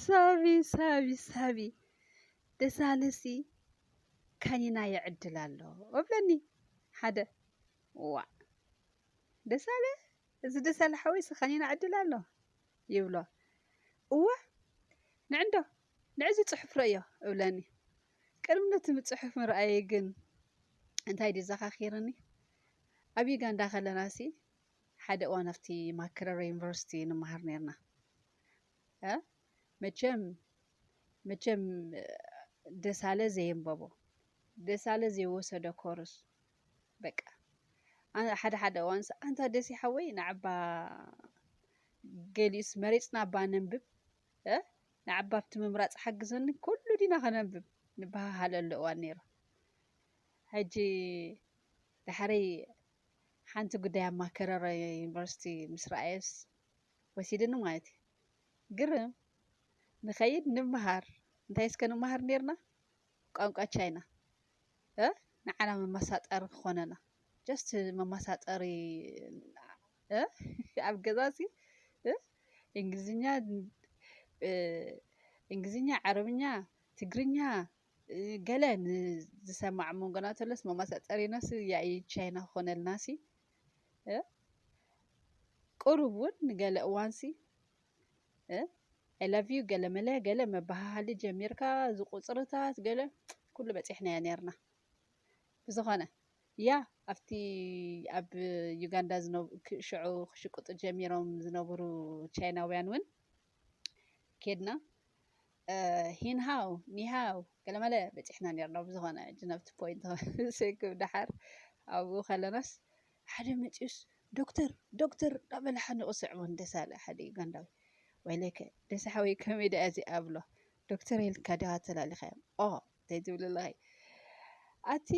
ሳቢ ሳቢ ሳቢ፣ ደሳለሲ ካኒና ይዕድል ኣሎ እብለኒ ሓደ። ዋ፣ ደሳለ፣ እዚ ደሳለ ሓወይሲ ካኒና ዕድል ኣሎ ይብሎ። እወ፣ ንዕንዶ፣ ንዕዚ ጽሑፍ ረእዮ እብለኒ። ቅድሚ ነቲ ጽሑፍ ምርኣየ ግን እንታይ ድዩ ዘኻኺርኒ? ኣብ ዩጋንዳ ከለናሲ ሓደ እዋን ኣብቲ ማከረረ ዩኒቨርሲቲ ንመሃር ነርና። እ? መቸም መቸም ደሳለ ዘየንበቦ፣ ደሳለ ዘይወሰዶ ኮርስ፣ በቃ፣ ኣነ ሓደ ሓደ እዋንስ ኣንታ ደሲ ሓወይ ንዓባ ገሊኡስ መሪጽና እባ ነንብብ፣ እ? ንዓባ ኣብቲ ምምራጽ ሓግዘኒ፣ ኩሉ ዲና ከነንብብ ንበሃሃለሉ እዋን ነይሩ። ሕጂ ዳሕረይ ሓንቲ ጉዳይ ኣብ ማከረረ ዩኒቨርሲቲ ምስ ረኣየስ ወሲድኒ ማለት እዩ። ግርም፣ ንኸይድ ንምሃር። እንታይ እስከ ንምሃር ነርና? ቋንቋ ቻይና። እ? ንዓና መመሳጠሪ ክኾነና። ጀስት መመሳጠሪ፣ እ? ኣብ ገዛሲ፣ እ? እንግሊዝኛ፣ እ፣ እንግሊዝኛ፣ ዓረብኛ፣ ትግርኛ፣ እ፣ ገለ ንዝሰማዕ መንጎና ተሎስ መመሳጠሪናሲ ያኢ ቻይና ክኾነልናሲ፣ እ? ቁሩብ እውን ንገለ እዋንሲ፣ እ? I love you፣ ገለ መለ፣ ገለ መበሃሃሊ ጀሚርካ፣ እዚ ቁጽርታት፣ ገለ ኩሉ በጺሕናዮ ነርና። ብዝኾነ፣ ያ፣ ኣብቲ ኣብ ዩጋንዳ ዝነብ-፣ ክ-፣ ሽዑ ክሽቅጡ ጀሚሮም ዝነበሩ ቻይናውያን እውን ኬድና፣ እ፣ ሂንሃው፣ ኒሃው፣ ገለመለ በጺሕና ነርና። ብዝኾነ፣ ሕጂ ናብቲ ፖይንት ክንስክብ ደሓር ኣብኡ ከለናስ፣ ሓደ መጺኡስ፣ "ዶክተር፣ ዶክተር" እናበለ ሓኒቑ ስዕቦ፣ ደሳለ፣ ሓደ ዩጋንዳዊ። "ወይለከ፣ ደሲ ሓወይ፣ ከመይ ደኣ እዚኣ?" ብሎ። "ዶክተር ኢልካ ዲኻ ተላሊኻዮም?" "ኦ፣ እንታይ ትብል ኣለኺ?" ኣቲ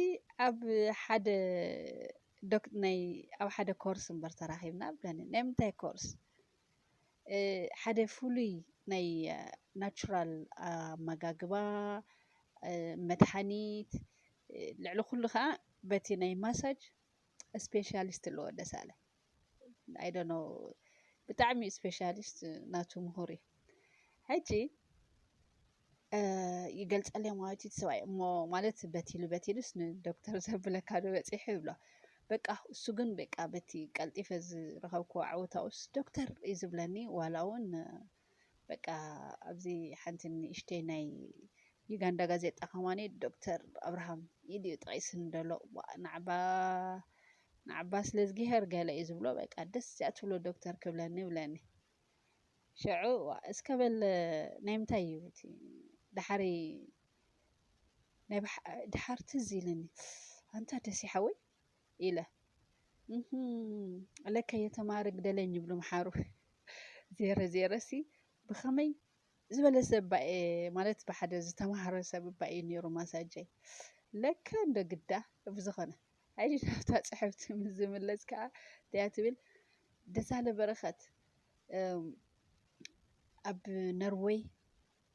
ኣብ ሓደ ዶክ-፣ ናይ፣ ኣብ ሓደ ኮርስ እምበር ተራኺብና ብለኒ። "ናይ ምንታይ ኮርስ?" እ፣ ሓደ ፍሉይ ናይ፣ እ፣ ናቹራል ኣመጋግባ፣ እ፣ መድሃኒት፣ እ፣ ልዕሊ ኩሉ ኸዓ በቲ ናይ ማሳጅ ስፔሻሊስት ኣለዎ ደሳለ። I don't know፣ ብጣዕሚ ስፔሻሊስት ናቱ ምሁር እዩ። ሕጂ፣ እ፣ ይገልጸለይ ማለት እዩ እቲ ሰብኣይ። እሞ ማለት በቲሉ በቲሉስ ንዶክተር ዘብለካ ዶ በጺሑ ይብሎ። በቃ እሱ ግን በቃ በቲ ቀልጢፈ ዝረኸብክዎ ዓወታኡስ ዶክተር እዩ ዝብለኒ። ዋላ እውን በቃ ኣብዚ ሓንቲ ንእሽተይ ናይ ዩጋንዳ ጋዜጣ ከማኒ ዶክተር ኣብርሃም ኢሉ እዩ ጠቒስኒ ዘሎ። ዋ፣ ናዕባ፣ ናዕባ ስለ ዝግሄር ገለ እዩ ዝብሎ። በቃ ደስ እያ ትብሎ ዶክተር ክብለኒ ይብለኒ። ሽዑ፣ ዋ፣ እስከ በል ናይ ምንታይ እዩ እቲ? ደሓሪ ናይ ብሓ-፣ ደሓር ትዝ ኢልኒ፣ "ኣንታ ደሲ ሓወይ?" ኢለ። "እህም፣ ለከ የተማረ ግደለኝ" ይብሉ ምሓሩ። ዜረ ዜረሲ ብኸመይ ዝበለ ሰብ እባ እየ፣ ማለት ብሓደ ዝተማህረ ሰብ እባ እዩ ነይሩ ማሳጀይ። ለከ እንደ ግዳ። ብዝኾነ፣ ሕጂ ናብታ ጽሕፍቲ ምስ ዝምለስ ከኣ እንታይ እያ ትብል? ደሳለ በረኸት፣ እም፣ ኣብ ኖርወይ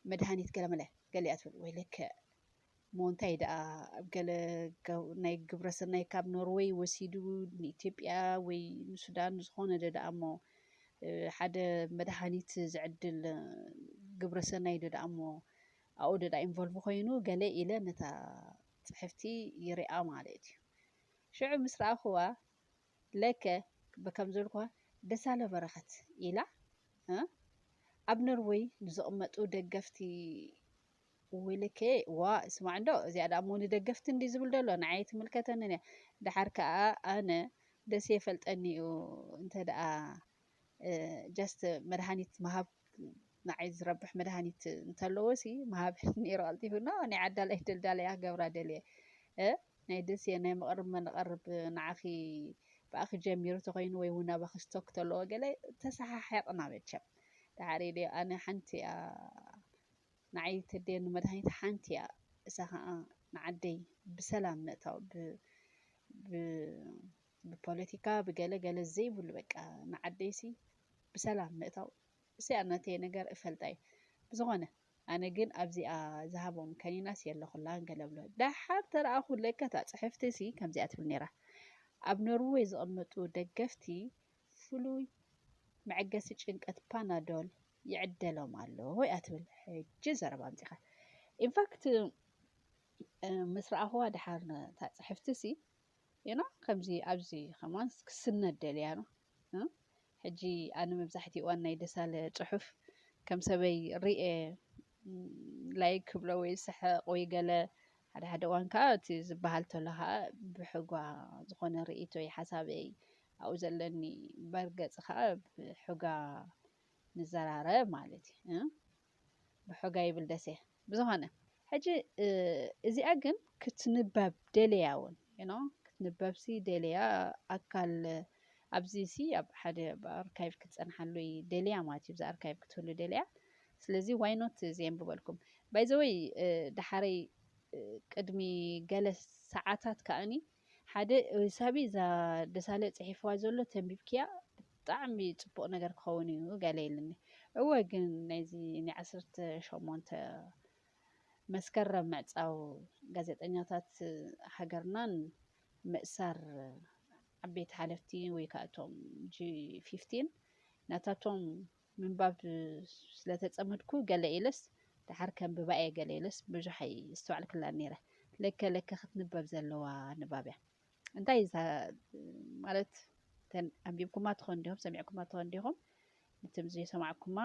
መድሃኒት ገለመለ ገለ እያ ትብል። ወይለከ፣ እሞ እንታይ ደኣ፣ ኣብ ገለ ገ-፣ ናይ ግብረ ሰናይ ካብ ኖርወይ ወሲዱ ንኢትዮጵያ ወይ ንሱዳን ዝኾነ ዶ ደኣ እሞ፣ እ፣ ሓደ መድሃኒት ዝዕድል፣ እ፣ ግብረ ሰናይ ዶ ደኣ እሞ ኣብኡ ዶ ደኣ ኢንቮልቭ ኮይኑ ገለ ኢለ ነታ ጽሕፍቲ ይሪኣ ማለት እዩ። ሽዑ ምስ ረኣኽዋ፣ ለከ፣ ብ-፣ ከም ዝበልኩዋ፣ ደሳለ በረኸት ኢላ፣ እ፣ ኣብ ኖርወይ ንዝቕመጡ ደገፍቲ፣ ወይለከ፣ ዋ፣ ስማዕ እንዶ፣ እዚኣ ደኣ እሞ ንደገፍቲ እንዲ ዝብል ዘሎ፣ ንዓይ ትምልከተንን እያ። ደሓር ከኣ ኣነ ደስ የፈልጠኒ እዩ፣ እንተ ደኣ፣ እ፣ ጀስት መድሃኒት ምሃብ፣ ንዓይ ዝረብሕ መድሃኒት እንተለዎ ሲ ምሃብ ነይሩ ቀልጢፉ። ኖ፣ ናይ ዓዳላይ ደልዳለያ ክገብራ ደልየ። እ፣ ናይ ደስየ ናይ መቕርብ መነቐርብ ንዓኺ ብኣኺ ጀሚሩ ተኾይኑ ወይ እውን ኣባኺ ስቶክ ተለዎ ገለ ተሰሓሒቕና መቸም። ደሓር ኢለ ኣነ ሓንቲ እያ ንዓይ ተድልየኒ መድሃኒት ሓንቲ እያ። እሳ ኸዓ ንዓደይ ብሰላም ምእታው፣ ብ-፣ ብ-፣ ብፖለቲካ ብገለ ገለ ዘይብሉ በቃ ንዓደይሲ ብሰላም ምእታው። እዚኣ ናተይ ነገር እፈልጣ እዩ። ብዝኾነ ኣነ ግን ኣብዚኣ ዝሃቦም ከኒናስ የለኹላን ገለ ብሎ። ደሓር ተረኣኹ ለካ እታ ጽሕፍቲ ሲ ከምዚኣ ትብል ነይራ። ኣብ ኖርወይ ዝቕመጡ ደገፍቲ ፍሉይ መዐገሲ ጭንቀት ፓናዶል ይዕደሎም ኣሎ እያ ትብል። ሕጂ ዘረባ ኣምጺኻ። ኢንፋክት ምስ ረኣኽዋ ደሓር ነታ ጽሕፍቲ ሲ ዩና ከምዚ ኣብዚ ከማን ክስነድ ደልያ ነው። ሕጂ ኣነ መብዛሕትኡ እዋን ናይ ደሳለ ጽሑፍ ከም ሰበይ ሪኤ ላይክ ክብሎ ወይ ስሕቕ ወይ ገለ ሓደ ሓደ እዋን ከዓ እቲ ዝበሃል ተሎ ከዓ ብሕጓ ዝኾነ ርእይቶይ ሓሳበይ ኣብኡ ዘለኒ መርገፂ ከዓ ብሕጋ ንዘራረብ ማለት እዩ። ብሕጋ ይብል ደሴ ብዝኾነ ሕጂ እዚኣ ግን ክትንበብ ደለያ እውን ክትንበብሲ ደለያ ኣካል ኣብዚ ሲ ኣብ ሓደ ኣርካይቭ ክትፀንሓሉ ደለያ ማለት እዩ። ኣብዚ ኣርካይቭ ክትህሉ ደለያ። ስለዚ ዋይኖት እዚ የንብበልኩም። ባይዘወይ ደሓረይ ቅድሚ ገለ ሰዓታት ከኣኒ ሓደ ሳቢ እዛ ደሳለ ፅሒፍዋ ዘሎ ተንቢብክያ ብጣዕሚ ፅቡቕ ነገር ክኸውን እዩ ገለ ኢልኒ። እወ ግን ናይዚ ናይ ዓሰርተ ሸሞንተ መስከረም ምዕፃው ጋዜጠኛታት ሃገርናን ምእሳር ዓበይቲ ሓለፍቲ ወይ ከዓ እቶም ጂ ፊፍቲን ናታቶም ምንባብ ስለተፀመድኩ ገለ ኢለስ ደሓር ከንብባ እየ ገለ ኢለስ ብዙሕ ኣይስተዋዕልክላን ነይረ። ለከ ለከ ክትንበብ ዘለዋ ንባብ እያ። እንታይ ማለት ተን ኣንቢብኩማ ትኾን ዲኹም ሰሚዕኩማ ትኾን ዲኹም? ነቶም ዘይሰማዕኩማ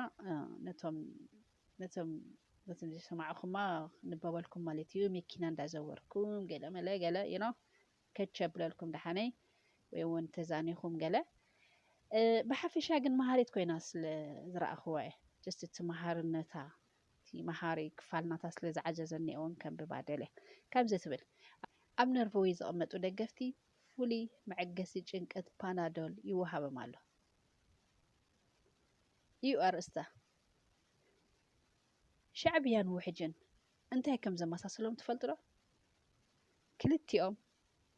ነቶም ነቶም ነቶም ዘይሰማዕኩማ ንበበልኩም ማለት እዩ። መኪና እንዳዘወርኩም ገለ መለ ገለ you know ከች የብለልኩም ደሓነይ ወይ እውን ተዛኒኹም ገለ። ብሓፈሻ ግን መሃሪት ኮይና ስለ ዝረኣኽዋ እየ። ጀስት እቲ መሃርነታ እቲ መሃሪ ክፋል ናታ ስለ ዝዓዘዘኒ እውን ከንብባ ደልየ። ከምዚ ትብል፣ ኣብ ነርቨወይ ዝቕመጡ ደገፍቲ ፍሉይ መዐገሲ ጭንቀት ፓናዶል ይወሃቦም ኣሎ። እዩ ኣርእስታ። ሻዕብያን ውሕጅን እንታይ ከም ዘመሳስሎም ትፈልጡ ዶ? ክልቲኦም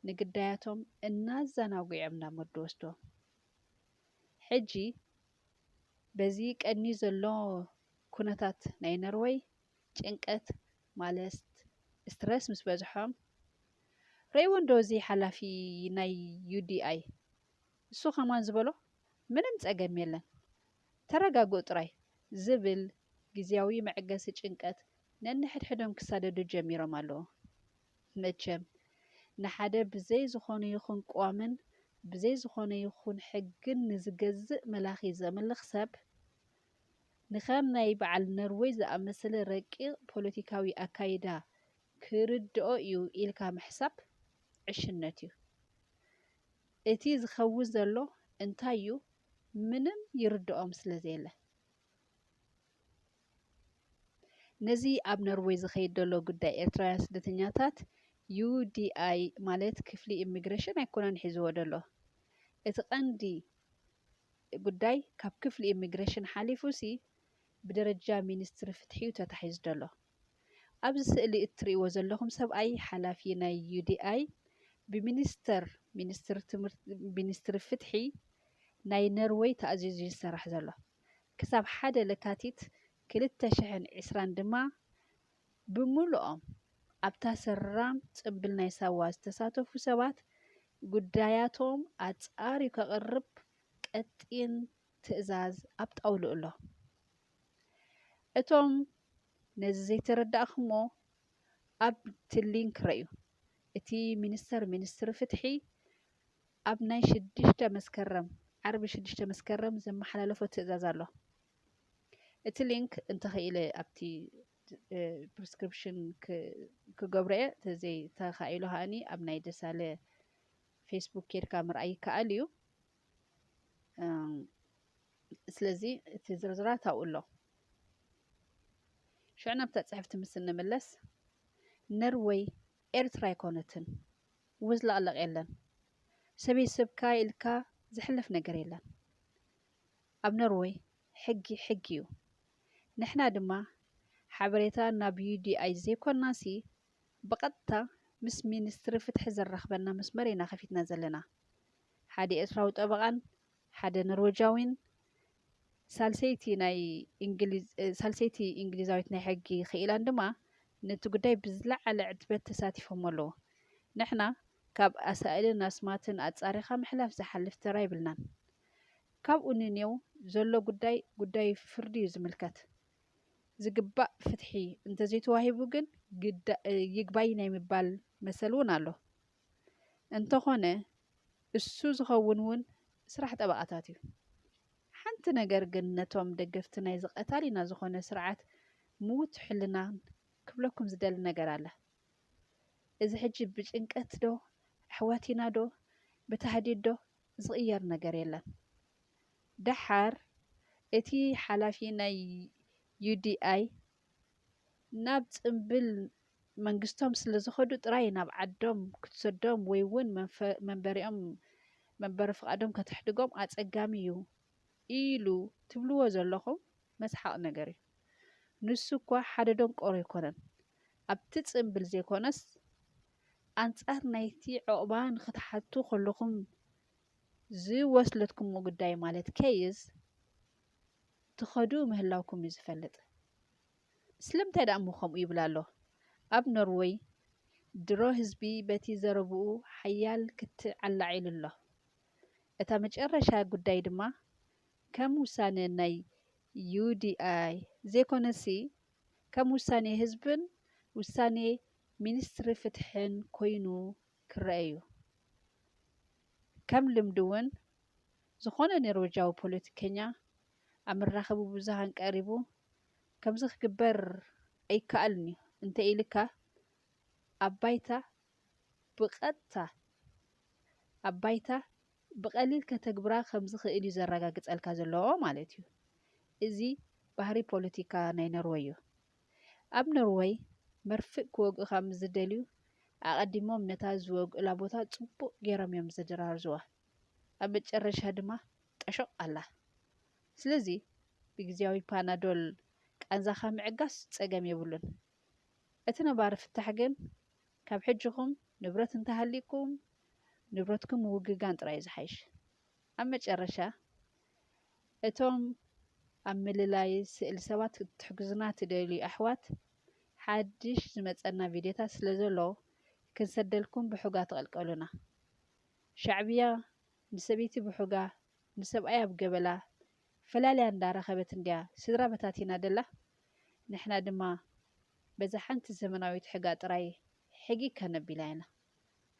ንግዳያቶም እናዘናጉ እዮም ናብ መዱ ወስድዎም። ሕጂ በዚ ቀኒ ዘሎ ኩነታት ናይ ነርወይ ጭንቀት ማለት ስትረስ ምስ በዝሖም ረይዎ እንዶ እዚ ሓላፊ ናይ ዩ ዲ ኣይ እሱ ከማን ዝበሎ ምንም ጸገም የለን ተረጋግኡ ጥራይ ዝብል ግዝያዊ መዐገሲ ጭንቀት ነንሕድሕዶም ክሳደዱ ጀሚሮም ኣለዉ። መቸም ንሓደ ብዘይ ዝኾነ ይኹን ቅዋምን ብዘይ ዝኾነ ይኹን ሕግን ንዝገዝእ መላኺ ዘምልኽ ሰብ ንኸም ናይ በዓል ነርወይ ዝኣመሰለ ረቂቕ ፖለቲካዊ ኣካይዳ ክርድኦ እዩ ኢልካ ምሕሳብ ዕሽነት እዩ። እቲ ዝኸውን ዘሎ እንታይ እዩ ምንም ይርድኦም ስለ ዘየለ። ነዚ ኣብ ነርወይ ዝኸይድ ዘሎ ጉዳይ ኤርትራውያን ስደተኛታት ዩ ዲ ኣይ ማለት ክፍሊ ኢሚግሬሽን ኣይኮነን ሒዝዎ ዘሎ። እቲ ቀንዲ ጉዳይ ካብ ክፍሊ ኢሚግሬሽን ሓሊፉ ሲ ብደረጃ ሚኒስትሪ ፍትሒ እዩ ተታሒዙ ዘሎ። ኣብዚ ስእሊ እትርእይዎ ዘለኹም ሰብኣይ ሓላፊ ናይ ዩ ዲ ኣይ ብሚኒስተር ሚኒስትሪ ትምህርቲ ሚኒስትሪ ፍትሒ ናይ ነርወይ ተኣዚዙ ይሰርሕ ዘሎ። ክሳብ ሓደ ለካቲት ክልተ ሽሕን ዕስራን ድማ ብምሉኦም ኣብታ ሰራም ጽምብል ናይ ሳዋ ዝተሳተፉ ሰባት ጉዳያቶም ኣጻርዩ ከቕርብ ቀጢን ትእዛዝ ኣብ ጣውልኡ ኣሎ። እቶም ነዚ ዘይተረዳእኹሞ ኣብቲ ሊንክ ረእዩ። እቲ ሚኒስተር ሚኒስትሪ ፍትሒ ኣብ ናይ ሽዱሽተ መስከረም ዓርቢ ሽዱሽተ መስከረም ዘመሓላለፎ ትእዛዝ ኣሎ። እቲ ሊንክ እንተኽኢለ ኣብቲ ፕሪስክሪፕሽን ክገብሮ እየ። ተዘይተኻኢሉ ከኣኒ ኣብ ናይ ደሳለ ፌስቡክ ኬድካ ምርኣይ ይከኣል እዩ። ስለዚ እቲ ዝርዝራት ኣብኡ ኣሎ። ሽዑ ናብታ ጽሕፍቲ ምስ እንምለስ ነርወይ ኤርትራ ኣይኮነትን። ውዝላቕላቕ የለን። ሰበይ ሰብካ ኢልካ ዝሕለፍ ነገር የለን። ኣብ ነርወይ ሕጊ ሕጊ እዩ። ንሕና ድማ ሓበሬታ ናብ ዩ ዲ ኣይ ዘይኮናሲ ብቐጥታ ምስ ሚኒስትሪ ፍትሒ ዘራኽበና መስመር ኢና ከፊትና ዘለና። ሓደ ኤርትራዊ ጠበቓን ሓደ ኖርወጃዊን ሳልሰይቲ ናይ እንግሊዝ ሳልሰይቲ እንግሊዛዊት ናይ ሕጊ ክኢላን ድማ ነቲ ጉዳይ ብዝለዓለ ዕትበት ተሳቲፎም ኣለዉ። ንሕና ካብ ኣሳእልን ኣስማትን ኣጻሪኻ ምሕላፍ ዝሓልፍ ተራ የብልናን። ካብኡ ንኔው ዘሎ ጉዳይ ጉዳይ ፍርዲ እዩ ዝምልከት። ዝግባእ ፍትሒ እንተዘይተዋሂቡ ግን ግዳ- ይግባይ ናይ ምባል መሰል እውን ኣሎ። እንተኾነ እሱ ዝኸውን እውን ስራሕ ጠበቓታት እዩ። ሓንቲ ነገር ግን ነቶም ደገፍቲ ናይዚ ቀታሊና ዝኾነ ስርዓት ምውት ሕልናን ክብለኩም ዝደሊ ነገር ኣለ። እዚ ሕጂ ብጭንቀት ዶ ኣሕዋት ኢና ዶ ብታህዲድ ዶ ዝቕየር ነገር የለን። ደሓር እቲ ሓላፊ ናይ ዩ ዲ ኣይ ናብ ጽምብል መንግስቶም ስለ ዝኸዱ ጥራይ ናብ ዓዶም ክትሰዶም ወይ እውን መንፈ- መንበሪኦም መንበሪ ፍቓዶም ከተሕድጎም ኣጸጋሚ እዩ ኢሉ ትብልዎ ዘለኹም መስሓቕ ነገር እዩ። ንሱ እኳ ሓደ ደንቆሮ ኣይኮነን። ኣብቲ ጽምብል ዘይኮነስ ኣንጻር ናይቲ ዑቕባ ንኽትሓቱ ከለኹም ዝወስለትኩምዎ ጉዳይ ማለት ኬይዝ ትኸዱ ምህላውኩም እዩ ዝፈልጥ። ስለምንታይ ደኣ እሞ ከምኡ ይብል ኣሎ? ኣብ ኖርወይ ድሮ ህዝቢ በቲ ዘረብኡ ሓያል ክትዕ ኣላዒሉ ኣሎ። እታ መጨረሻ ጉዳይ ድማ ከም ውሳነ ናይ ዩ ዲ ኣይ ዘይኮነሲ ከም ውሳኔ ህዝብን ውሳኔ ሚኒስትሪ ፍትሕን ኮይኑ ክረአ እዩ። ከም ልምዲ እውን ዝኾነ ኖርወጃዊ ፖለቲከኛ ኣብ መራኸቢ ብዙሃን ቀሪቡ ከምዚ ክግበር ኣይከኣልን እዩ እንተ ኢልካ ኣብ ባይታ ብቐጥታ ኣብ ባይታ ብቐሊል ከተግብራ ከም ዝኽእል እዩ ዘረጋግጸልካ ዘሎ ማለት እዩ። እዚ ባህሪ ፖለቲካ ናይ ኖርወይ እዩ። ኣብ ኖርወይ መርፍእ ክወግኡኻ ምስ ዝደልዩ ኣቐዲሞም ነታ ዝወግኡላ ቦታ ጽቡቕ ገይሮም እዮም ዝደራርዙዋ። ኣብ መጨረሻ ድማ ጠሾቕ ኣላ። ስለዚ ብግዝያዊ ፓናዶል ቃንዛኻ ምዕጋስ ጸገም የብሉን። እቲ ነባሪ ፍታሕ ግን ካብ ሕጅኹም ንብረት እንተሃሊኩም ንብረትኩም ምውግጋን ጥራይ እዩ ዝሓይሽ። ኣብ መጨረሻ እቶም ኣብ ምልላይ ስእሊ ሰባት ክትሕግዙና ትደልዩ ኣሕዋት ሓድሽ ዝመጸና ቪድዮታት ስለ ዘሎ ክንሰደልኩም ብሑጋ ተቐልቀሉና። ሻዕብያ ንሰበይቲ ብሑጋ ንሰብኣያ ኣብ ገበላ ፈላልያ እንዳረኸበት እንድያ ስድራ በታቲና ደላ። ንሕና ድማ በዛ ሓንቲ ዘመናዊት ሕጋ ጥራይ ሕጊ ከነቢላ ኢና።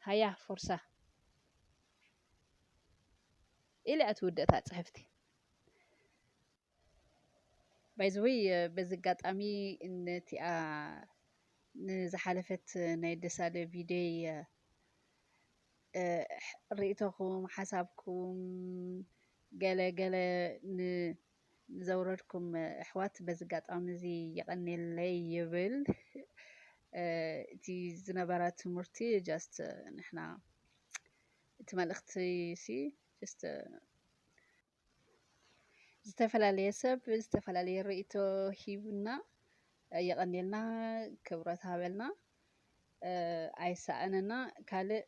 ሃያ ፎርሳ ኢላ እያ ትውድእ እታ ጽሕፍቲ። ባይዘወይ በዚ ኣጋጣሚ ነቲኣ ንዝሓለፈት ናይ ደሳለ ቪድዮይ እ፣ ርኢቶኹም ሓሳብኩም ገለ ገለ ን- ንዘውረድኩም ኣሕዋት በዚ ኣጋጣሚ እዚ የቐንየለይ ይብል። እ፣ እቲ ዝነበረ ትምህርቲ just ንሕና እቲ መልእኽቲ ሲ just ዝተፈላለየ ሰብ ዝተፈላለየ ርእይቶ ሂቡና የቐንየልና፣ ክብረት ሃበልና። ኣይሰኣነና። ካልእ